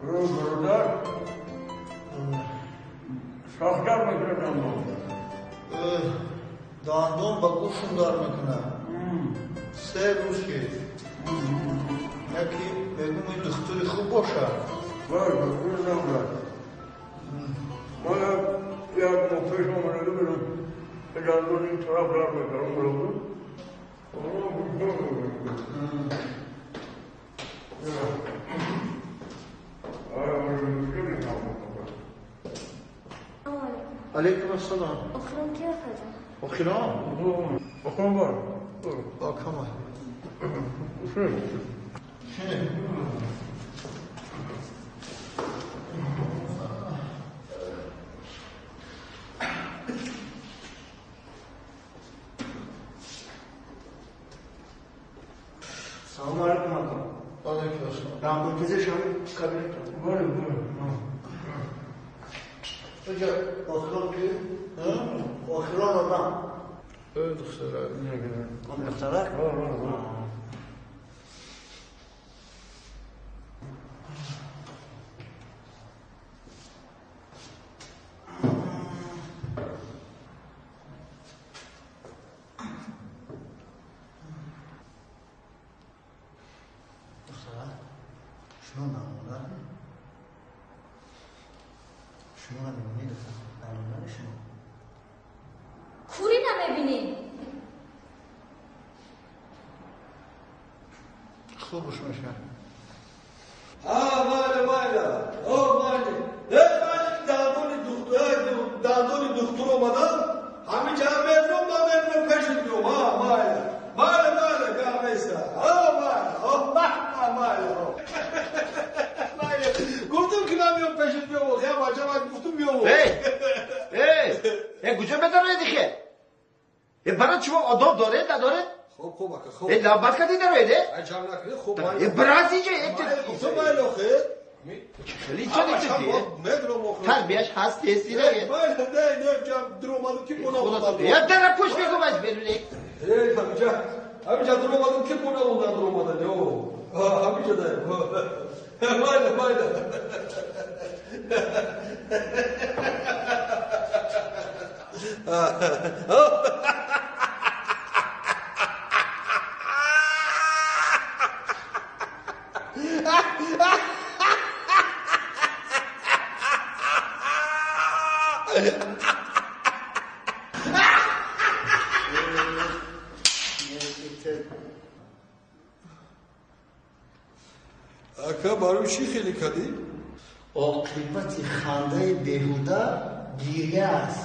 Бародар, сахтар мекунад дандон. Дандон ба гӯшум дар мекунад. Се рӯз шид. Яке мегӯм ин духтури хуб бошад. Бале, духтури нағз. Ман як моҳ пеш омада будам. Дандон ин тараф дар мекард. Алейкум ассалом. Охирон ки акаҷон? Охирон? Охирон бар. Акама. Шине. Салом алейкум ака. Алейкум ассалом. Дандонпизишам кабинетон. Бале, бале. Оҷа охирон ки? Охирон одам. Духтара. Он духтара? Духтара, шумо намондар? Шумо намебинед, намондар шумо? Кури намебинӣ? Хубш мешавад. Майли, майли, о майли. Майли, дандони духтур омадан, ҳамиҷа метром, ман метром пешит биём. Майли, майли, майли, гап неста. Майли, майли, майли. Гуфтум ки намеём пешит биём, я бача гуфтум биём. Эй, эй, эй, куҷо медароед ихе? Барои шумо одоб доред, надоред? Хуб, хуб, ака, хуб. Лаббат кардӣ дароед, э? Ай, ҷамъ накунед, хуб. Брат иҷа, гуфтум майли охе. Хеле чо нитӣ? Тарбияш ҳаст, ҳести не? Майли, не, не, ҷамъ дуромадум ки бона омадам. Я дара пуш мегум аз беруне. Эй, ҳамиҷа, ҳамиҷа дуромадум ки бона омадан дуромадан, ё. Ҳамиҷа даем. Майли, майли. Ака, барои чӣ хеле кардӣ? Оқибати хандаи беҳуда гиря аст.